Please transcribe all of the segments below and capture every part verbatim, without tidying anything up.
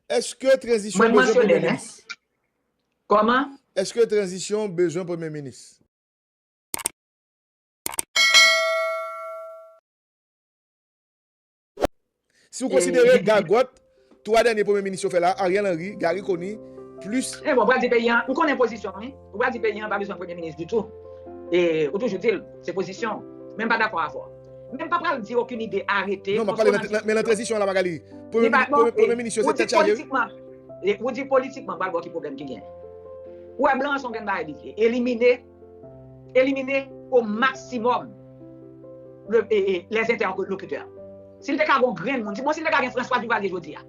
Èske tranzisyon bezwen premye minis? Kòman? Èske tranzisyon bezwen premye minis? Si w konsidere gagòt twa dènye premye minis yo fè la, Ariel Henry, Garry Conille, plis. E bon, ou pral di peyi an, ou konnen pozisyon wi. Ou pral di peyi an pa bezwen premye minis ditou. E ou toujou di l, se pozisyon. Men m pa dakò avè w. Men m pa pral di okenn ide arete. Non, m ap pale nan, men nan tranzisyon la, Magali. Premye minis yo se tèt chaje wi. Ou di politikman, pral wè ki pwoblèm ki gen. Ou wè blan an se yon grenn bagay li vle. Elimine, elimine o maksimòm le, e, e, les interlocuteurs. Si l te ka gon grenn moun, si, bon, si l te ka gen François Duvalier jodi a,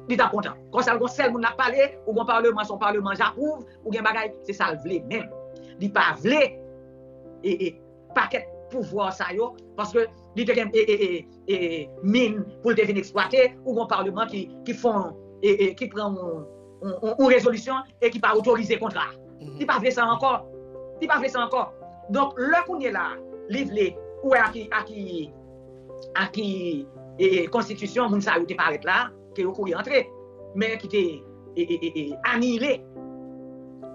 li t ap kontan. Konsa l gon sèl moun l ap pale, ou gon palman, se yon palman j'approuve, ou gen bagay, se sa l vle menm. Li pa vle e, e, pakèt pouvwa sa yo, paske li te gen e, e, e, e, min pou l te vin eksplwate, ou gon palman ki, ki fè yon, e, e, ki pran yon, yon, yon, yon rezolisyon e ki pa otorize kontra. Li pa vle sa ankò. Li pa vle sa ankò. Donk, lè kounye la, li vle, ou wè a ki, a ki, a ki, e, e, konstitisyon moun sa yo te parèt la, ke yo kouri antre, men ki te, e, e, e, e, anile,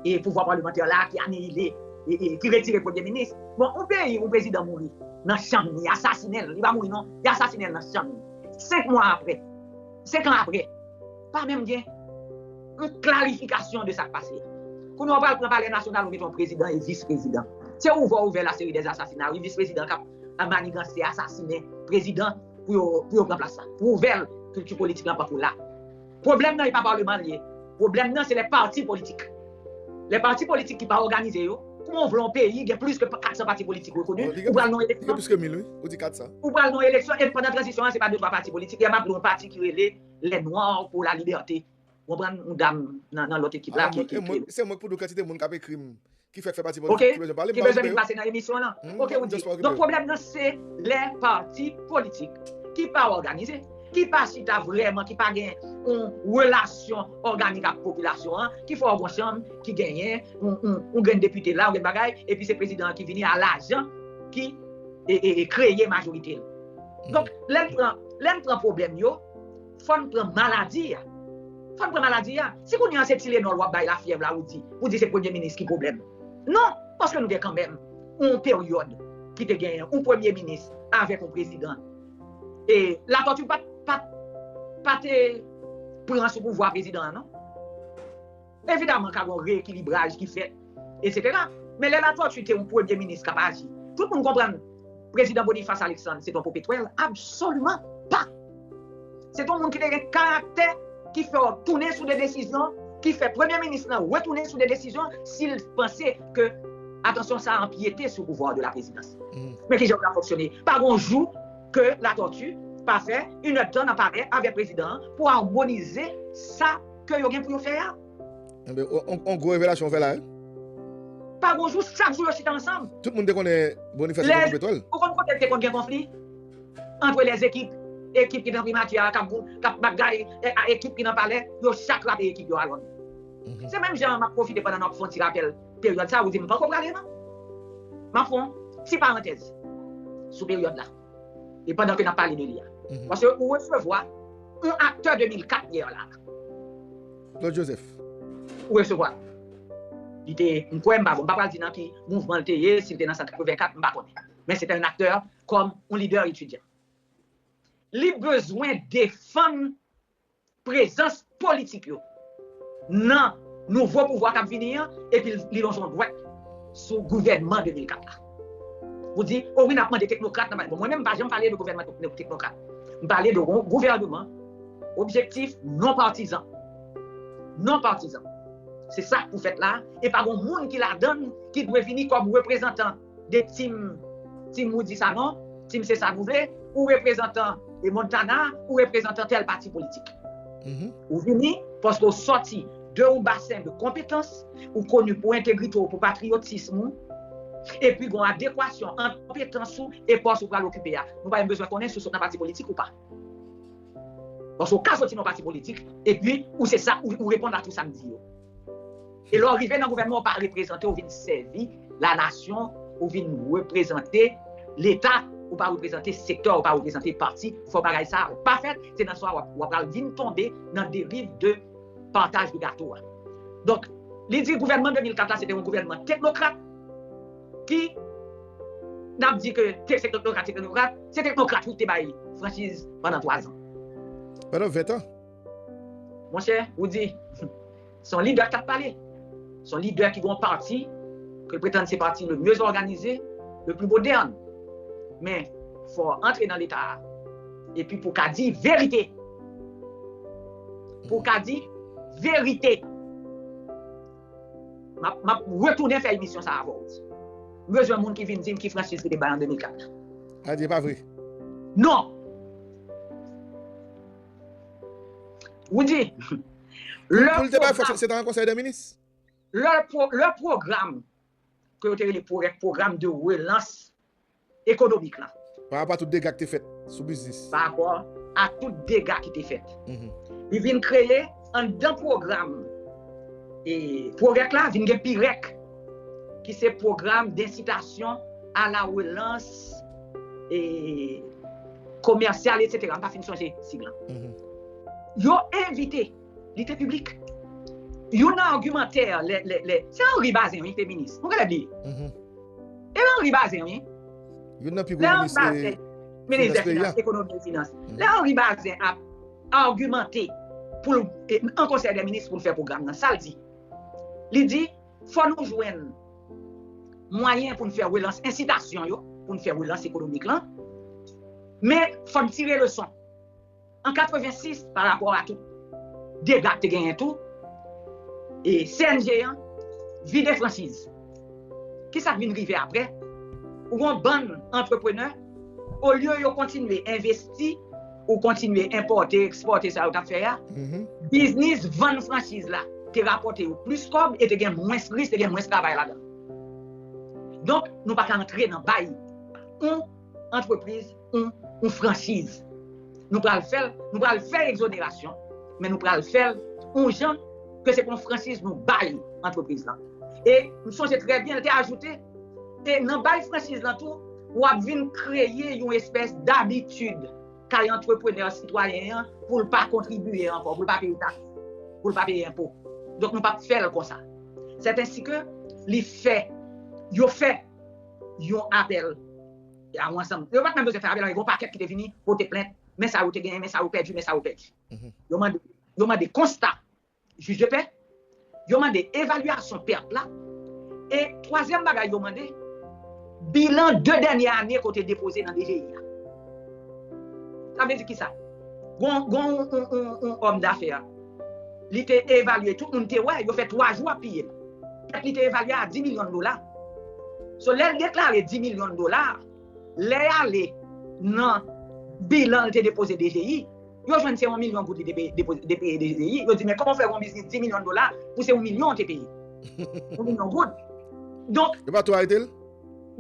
e, pouvwa palmantè la, ki anile, e, e, ki retire premye minis. Bon, yon peyi, yon prezidan mouri nan chanm li, asasinen l, li pa mouri non, y asasinen l nan chanm li. Senk mwa apre, senk an apre, pa menm gen yon klarifikasyon de sa k pase. Kounye a, w pral pran Palè Nasyonal, ou mete yon prezidan e vis prezidan. Se ouvè, ouvè la série des assassinats, wi, vis prezidan k ap maniganse, asasinen prezidan pou yo, pou yo pran plas la. Pou ouvè l, kilti politik lan pa pou la. Pwoblèm nan, e pa palman l ye. Pwoblèm nan, se lè pati politik. Lè pati politik ki pa òganize yo, kouman w vle yon peyi gen plis ke kat san pati politik rekoni, ou pral nan eleksyon. Gen plis ke mil, wi. Ou di kat san. Ou pral nan eleksyon, e pandan tranzisyon an, se pa de twa pati politik. Yè m ap li yon pati ki rele Les Noirs pour la Liberté. Ou konprann, yon dam nan, nan lòt ekip la ki, ki, ki. Se mwen k pou di w kantite moun k ap ekri m, ki fèk fè pati politik, ki bezwen pale, m pa okipe yo. Ki bezwen vin pase nan emisyon lan. Oke, ou di. Donk, pwoblèm nan, se lè pati politik ki pa òganize, ki pa chita vrèman, ki pa gen yon relasyon òganik ak popilasyon an, ki fè w gon chanm, ki genyen yon, yon, yon grenn depite la, yon grenn bagay, epi se prezidan an ki vini a lajan, ki, e, e, e, kreye majorite l. Donk, lè n pran, lè n pran pwoblèm yo, fò n pran maladi a. Fò n pran maladi a. Si kounye a se Tylenol w ap bay lafyèv la, ou di, ou di se premye minis ki pwoblèm. Non, paske nou gen kanmenm yon peryòd ki te genyen yon premye minis avèk yon prezidan. E Latortue pa t, pa t, pa te pran sou pouvwa prezidan an, non. Evidaman, ka gen yon reyekilibraj ki fèt, etsetera. Men lè Latortue te yon premye minis k ap aji, tout moun konprann prezidan Boniface Alexandre se t yon popetwèl? Absoliman pa. Se t yon moun ki te gen karaktè, ki fè w tounen sou de desizyon, ki fè premye minis lan retounen sou de desizyon si l panse ke, atansyon, sa anpyete sou pouvwa de la prezidans. Men kijan l ka fonksyone? Pa gen yon jou ke Latortue pa fè inèdtan nan palè avèk prezidan an pou amonize sa ke yo gen pou yo fè a. Enben, on, on, on gwo revelasyon w fè la, wi. Pa gon jou, chak jou yo chita ansanm. Tout moun te konnen Boniface se te yon petwòl. Ou konn kote te konn gen konfli? Antre lèzekip, ekip ki nan primati a, k ap, k ap bagay, e, a, ekip ki nan palè, yo chak rape ekip yo alò. Se menm jan m ap pwofite pandan n ap fè yon ti rapèl peryòd sa, ou di m poko prale non. M ap fè yon ti parantèz sou peryòd la. E pandan ke n ap pale de li a. Paske ou resevwa yon aktè de mil kat yè la. Claude Joseph. Ou resevwa. Li te, m kwè, m pa bon, m pa pral di nan ki mouvman l te ye, si l te nan sant katrevenkat, m pa konnen. Men se te yon aktè kòm yon lidè etidyan. Li bezwen defann prezans politik yo nan nouvo pouvwa k ap vini an, epi li lonje yon dwèt sou gouvènman de mil kat la. Pou di, o wi, n ap mande teknokrat nan, bon, mwen menm, m pa janm pale de gouvènman tek-, teknokrat. M pale de yon gouvènman objektif, non patizan. Non patizan. Se sa k pou fèt la, e pa gon moun ki ladann ki dwe vini kòm reprezantan de Team, Team Rudy Sanon, Team Se Sa Nou Vle, ou reprezantan e Montana, ou reprezantan tèl pati politik. Ou vini paske w sòti de yon basen de konpetans, ou koni pou entegrite w, pou patriyotism ou, epi gon adekwasyon ant konpetans ou e pòs ou pral okipe a. Nou pa menm bezwen konnen si w sot nan pati politik ou pa. Paske w ka soti nan yon pati politik, epi ou se sa, ou, ou reponn a tout sa m di yo. E lè w rive nan gouvènman, ou pa reprezante, ou vin sèvi lanasyon, ou vin reprezante Leta. ou pa reprezante sektè, ou pa reprezante pati, fò bagay sa a pa fèt, se nan sa w ap, w ap pral vin tonbe nan deriv de pataj de gato a. Donk, li di gouvènman de mil kat la, se te yon gouvènman teknokrat ki, n ap di ke te se teknokrat, se teknokrat, se teknokrat wi ki te bay franchiz pandan twa zan. Pandan ven tan. Monchè, ou di, se yon lidè k ap pale. Se yon lidè ki gen yon pati ke l pretann se pati le mieux organisé, le plus moderne. Men, fò antre nan Leta a. Epi pou ka di verite. Pou ka di verite. M ap, m ap retounen fè emisyon sa avè w. M bezwen moun ki vin di m ki franchiz ki te bay an de mil kat la. A di, e pa vre. Non! Ou di, Pou l te bay franchiz, se te an konsèy de minis? Lè pwogram ke yo te rele pwogram de relans ekonomik la. Pa rapò a tout dega ki te fèt sou biznis. Pa rapò a tout dega ki te fèt. Li vin kreye anndan pwogram e pwogèk la, vin gen pirèk, ki se pwogram d'incitation à la relance e komèsyal, etsetera. M pa fin sonje sig lan. Yo envite, li te piblik. Youn nan agimantè, lè, lè, lè, se Henri Bazin, wi, te minis. Nou genlè bliye. E Henri Bazin, wi. Youn nan pi gwo minis, minis de finans, ekonomi e finans. Lè Henri Bazin ap agimante pou l, an konsèy de minis pou l fè pwogram nan, sa l di? Li di, fò nou jwenn mwayen pou n fè relans, ensitasyon yo, pou n fè relans ekonomik lan. Men, fò n tire leson. An katrevensis, pa rapò a tout dega k te genyen tou, e C N G an vide franchiz. Kisa k vin rive apre? Ou gen yon bann antreprenè, olye yo kontinye envesti, ou kontinye enpòte, ekspòte sa yo t ap fè a, biznis vann franchiz la te rapòte yo plis kòb e te gen mwens risk, te gen mwens travay ladan. Donk, nou pa ka antre nan bay yon antrepriz, yon, yon franchiz. Nou pral fè l, nou pral fè egzonerasyon, men nou pral fè l yon jan ke se pou yon franchiz nou bay antrepriz lan. E m sonje trè byen, l te ajoute, e nan bay franchiz lan tou, w ap vin kreye yon espès dabitid kay antreprenè sitwayen an pou l pa kontribye ankò, pou l pa peye taks, pou l pa peye enpo. Donk nou p ap fè l konsa. Sètensike li fè, yo fè yon apèl a yon ansanm. Yo pa t menm bezwen fè apèl, gen yon pakèt ki te vini pote plent, men sa yo te genyen, men sa yo pèdi, men sa yo pèdi. Yo mande, yo mande konsta jij de pè, yo mande evalyasyon pèt la, e twazyèm bagay yo mande, bilan de dènye ane ke w te depoze nan D G I a. Sa vle di kisa? Gon, gon yon, yon, yon, yon òm dafè, li te evalye, tout moun te wè, yo fè twa jou ap piye l. Pèt li te evalye a dis milyon dola. So, lè l deklare dis milyon dola, lè y ale nan bilan l te depoze D G I, yo jwenn se yon milyon goud li te peye, depoze, te peye D G I. Yo di, men kòman w fè yon biznis dis milyon dola pou se yon milyon w te peye? Yon milyon goud. Donk, Yo pa tou arete l?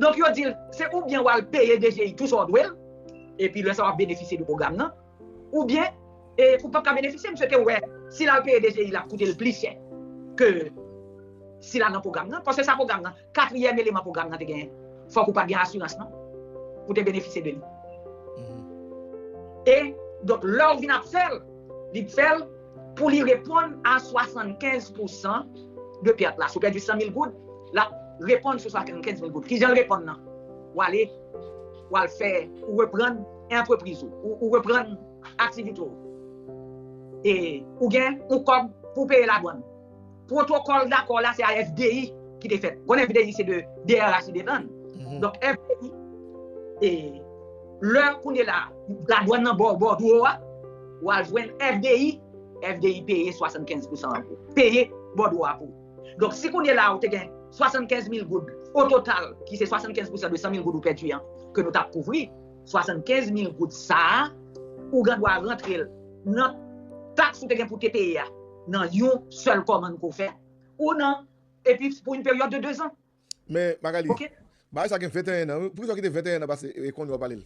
Donk, yo di l, se oubyen w al peye D G I tou sa w dwe l, epi lè sa w ap benefisye de pwogram nan, oubyen, e, ou p ap ka benefisye, misye te wè, si l al peye D G I, l ap koute l pli chè ke si l al nan pwogram nan. Paske sa pwogram nan, katriyèm eleman pwogram nan te genyen, fòk ou pa t gen asirans non, pou te benefisye de li. E, donk, lè w vin ap fè l, li fè l pou li reponn a swasannkenz pousan de pèt la. Si w pèdi san mil goud, l ap reponn sou swasannkenz mil goud. Kijan l reponn nan? W ale, w al fè, ou reprann antrepriz ou, ou, ou reprann aktivite w. E ou gen yon kòb pou w peye ladwann. Pwotokòl dakò la, se A F D I ki te fèt. Konn F D I se de D R H i depann. Donk F D I, e lè kounye la, ladwann nan ba w bòdwo a, w al jwenn F D I, F D I peye swasannkenz pousan an pou peye bòdwo a pou ou. Donk si kounye la ou te gen swasannkenz mil goud o total, ki se swasannkenz pousan de san mil goud ou pèdi an, ke nou t ap kouvri, swasannkenz mil goud sa a, ou gen dwa rantre l nan taks ou te gen pou te peye a, nan yon sèl kòmann ke w fè, ou nan, epi pou yon peryòd de dezan. Men, Magali, bagay sa gen venteyen an, wi. Poukisa w kite venteyen an pase e kounye w ap pale l?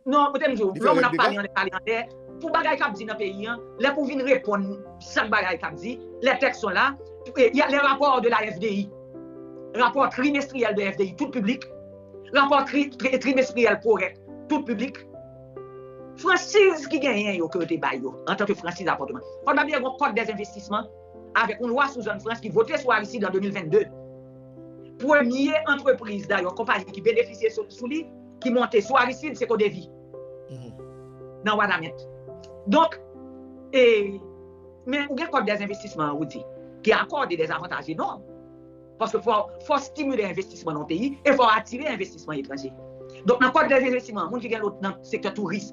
Non, koute m di w, lè moun ap pale anlè, pale anlè, pou bagay k ap di nan peyi an, lè pou vin reponn chak bagay k ap di, les textes sont là, e, y a les rapports de la F D I, rapò trimestriyèl de F D I, tout piblik, rapò tri, tri, trimestriyèl pwogèk, tout piblik. Franchiz ki genyen yo ke yo te bay yo antanke franchiz apòtman. Fò n pa bliye gen yon kòd dèzenvestisman avèk yon lwa sou zòn franch ki vote sou Aristide an de mil vennde. Premye antrepriz dayè, konpayi ki benefisye sou, sou li, ki monte sou Aristide, se Codevi nan Wanament. Donk, e, men ou gen kòd dèzenvestisman an, Roody, ki akòde dèzavantaj enòm. Paske fò, fò stimile envestisman nan yon peyi e fò atire envestisman etranje. Donk, nan kòd dèzenvestisman, moun ki gen lòt nan sektè touris,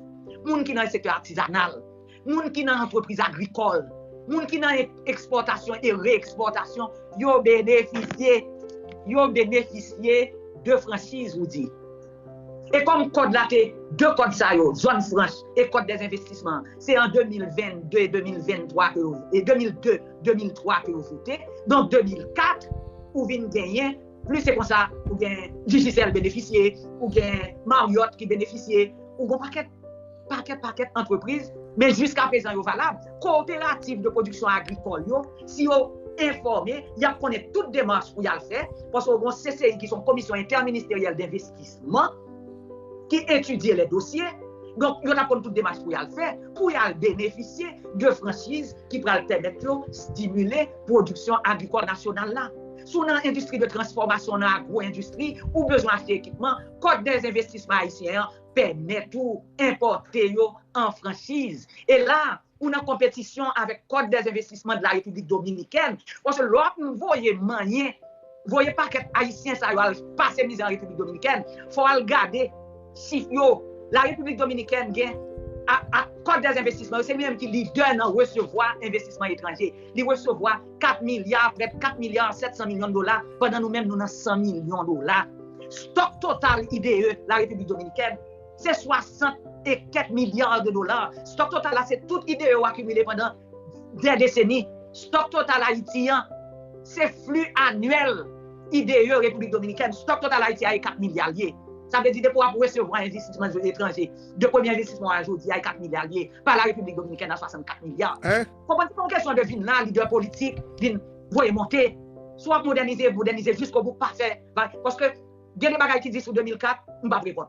moun ki nan sektè atizanal, moun ki nan antrepriz agrikòl, moun ki nan ek- ekspòtasyon e reekspòtasyon, yo benefisye, yo benefisye de franchiz, Roody. E kòm kòd la te, de kòd sa yo, zòn franch e kòd dèzenvestisman, se an de mil vennde e de mil venntwa ke yo, e de mil de, de mil twa ke yo vote. Donk, de mil kat, ou vin genyen, plis se konsa, ou gen Digicel benefisye, ou gen Marriott ki benefisye, ou gen pakèt, pakèt, pakèt antrepriz, men jiska prezan yo valab. Kooperativ de pwodiksyon agrikòl yo, si yo enfòme, y ap konnen tout demach pou y al fè, paske yo gen yon C C I ki se yon komisyon entèministeryèl denvestisman ki etidye lè dosye. Donk, yo t ap konn tout demach pou y al fè, pou y al benefisye de franchiz ki pral pèmèt yo stimile pwodiksyon agrikòl nasyonal la. Si w nan endistri de transfòmasyon, nan agwo-endistri, ou bezwen achte ekipman, kòd dèzenvestisman ayisyen an pèmèt ou enpòte yo an franchiz. E la, ou nan konpetisyon avèk kòd dèzenvestisman de la Repiblik Dominikèn. Paske lè w ap voye manyen, voye pakèt ayisyen sa yo al pase mizè an Repiblik Dominikèn, fò w al gade chif yo. La Repiblik Dominikèn gen a, a, kòd dèzenvestisman yo, se li menm ki lidè nan resevwa envestisman etranje. Li resevwa kat milya, prè de kat milya sèt san milyon dola, pandan nou menm nou nan san milyon dola. Stòk total I D E la Repiblik Dominikèn, se swasant e kèk milya de dola. Stòk total la, se tout I D E yo akimile pandan dè deseni. Stòk total Ayiti an, se fli anyèl I D E Repiblik Dominikèn. Stòk total Ayiti a, e kat milya l ye. Sa vle di, depi w ap resevwa envestisman etranje, de premye envestisman a jodi a, e kat milya l ye. Pa la Repiblik Dominikèn a swasannkat milya. Konprann, se pa yon kesyon de vin la, lidè politik, vin voye monte. Si w ap modènize, modènize jiskobou, pa fè vag. Paske gen de bagay ki di sou de mil kat, m p ap reponn.